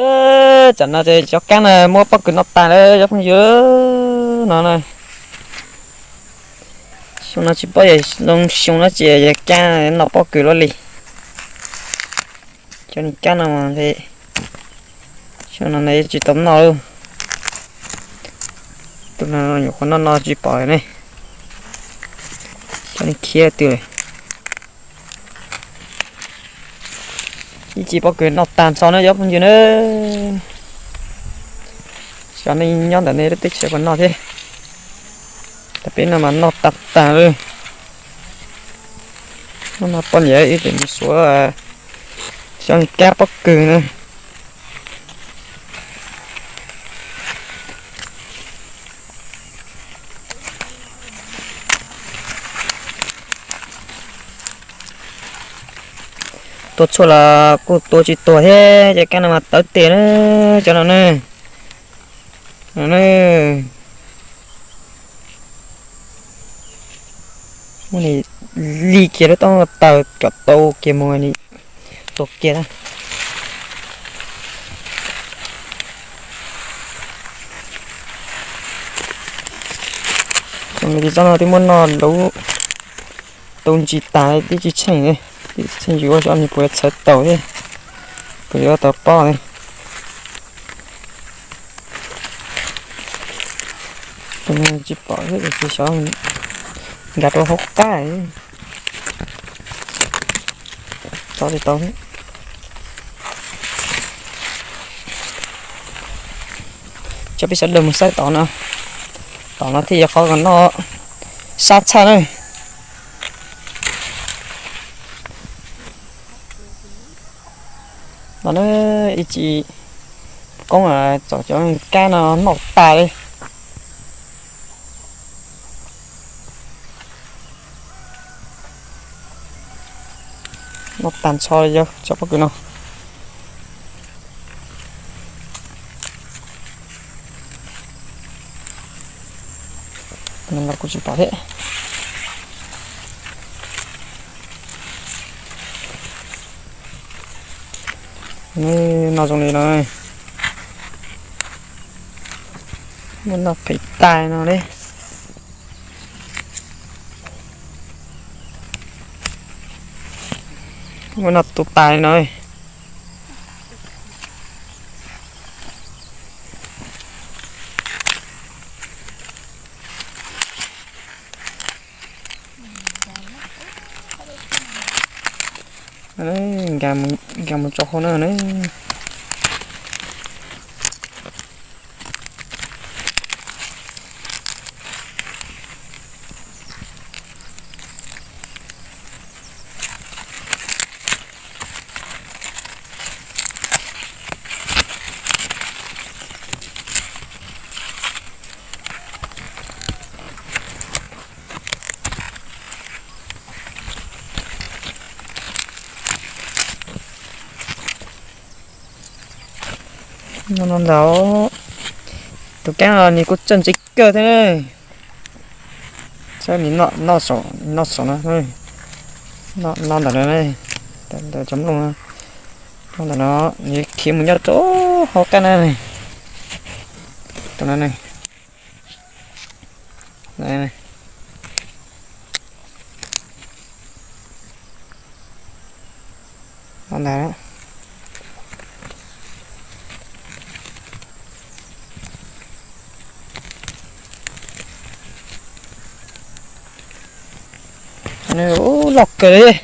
Tsam no ces cov kab no muab pob kws noj tag lawm cov phooj ywg no na. Xyoo no tsis paub yog zoo xyoo no tsis yog kab noj pob kws luaj li. Cov niag kab no mas xyoo no na tsis tau noj li. Tus no nyuam qhuav noj no tsis pom ne. Cov niag khiav twg lawm. Ib chim pob kws noj tag nrho na cov phooj ywg na. Xyov nej nyob ntawm nej lub teb chaws puas noj thiab. Tab peb no mas noj tag tag li. Hnub no poj niam wb tseem mus suav xyov kab pob kws na. Tua tshuaj los kuj tua tsis tuag thiab, cov kab no mas tawv tiag na, cov no na. Muab li kiag lub taub taws kom tau kiag mus li, tuag kiag na. Tsoom li tsob no twb muab noj lub tau ntsis tas twb tsis tsheej, twb tsis tsheej yus ua xyov nws puas yuav txhawv taus thiab, puas yuav tau pob ne. Tsis pom thiab, xyov nkag rau hauv qab. Tso tsis tau. Coj peb sawv daws mus saib tom no, tom no thiaj yog qhov kom noj sab tshaj na. No na, ib chim koob txog cov kab no noj tas li. Noj tag nrho li cov pob kws no. Kuv tsis pom thiab. Noj zoo li no, muab noj phem tas no li. Muab noj tu tas li no. Nkag mus tso hauv no na. No ntag, tus kab no nws kuj txawj ntse kawg thiab ne. Saib nws noj saum no, noj ntawm no, ntawm cov nplooj no, noj ntawm no, nws khiav mus nyob rau hauv qab na. Tus no ne. Loj kawg li.